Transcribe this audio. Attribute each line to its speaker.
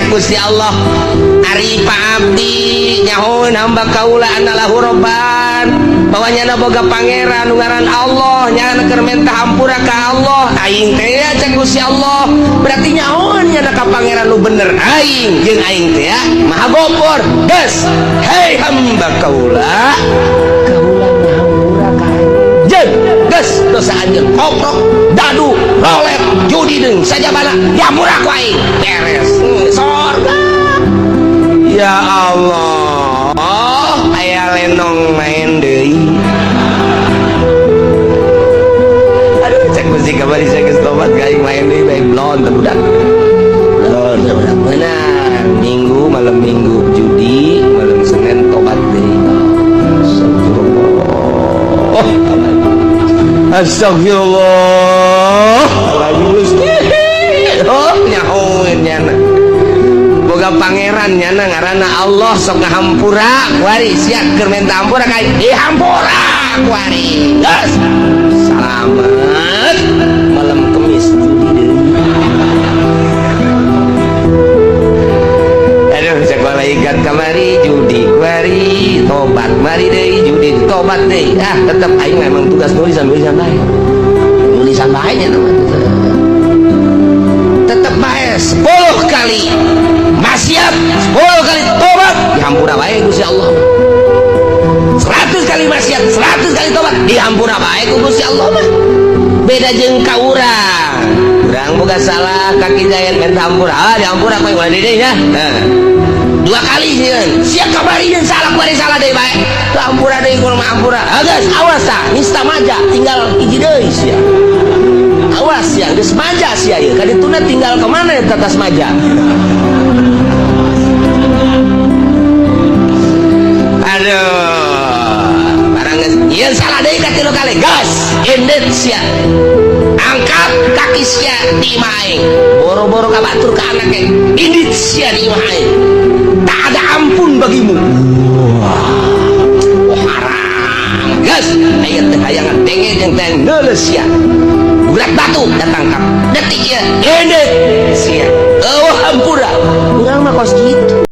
Speaker 1: Cek Gusti Allah ari Pak Abdi nyahoeun hamba kaula anallahu robban bahwa nyana boga pangeran nu ngaran Allah nyana keur menta hampura ka Allah aing teh cek Gusti Allah berarti nyahoeun nyana ka pangeran nu bener aing jeung aing teh maha gopor geus hei hamba kaula kaula ngahampura ka anjeun geus dosa anjeun koprok dadu rolet judi deung sajabana dihampura ku aing beres sorga. Ya Allah aya lenong main deui. Aduh cek Gusti kamari saya geus tobat ka aing main deui bae blon teh budak. Blon teh budak meunang minggu malam minggu judi malam Senin tobat deui. Astagfirullah. Astagfirullah. Lagi Gusti. Oh nyahoeun nyana. Boga pangeran nyana ngaranna Allah sok ngahampura kuari sia keur menta hampura ka aing dihampura kuari. Geus. Salamet malam Kemis judi deui. Aduh cek malaikat kamari judi kuari tobat mari deui judi tobat deui. Ah tetep aing memang tugas nulisan-nulisan bae. Nulisan bae nya mah. Tetep bae 10 kali maksiat 10 kali tobat dihampura bae Gusti Allah. 100 kali maksiat 100 kali tobat dihampura bae ku Gusti Allah mah. Beda jeung ka urang. Urang boga salah kaki jayan menta hampura. Ah dihampura kowe ulah deui nya. Nah. 2 kali sieun. Sia kamari jeung salah kuari salah deui bae. Teu hampura deui kudu mah hampura. Ah geus awas tah nista maja tinggal hiji deui sia. Awas sia geus maja sia ieu. Ka dituna tinggal ka mana eta tas maja. Aduh, barang geus ieu salah deui ka 3 kali. Gas, indet sia. Angkat kaki sia di imah aing. Boro-boro ka batur ka anak aing. Indit sia di imah aing. Tak ada ampun bagimu. Wah, haram. Gas, aya teh hayangan denge jeung teh neuleus sia. Gulat batu datangkap. Detik ieu, indit sia. Eueuh hampura. Urang mah kos kitu.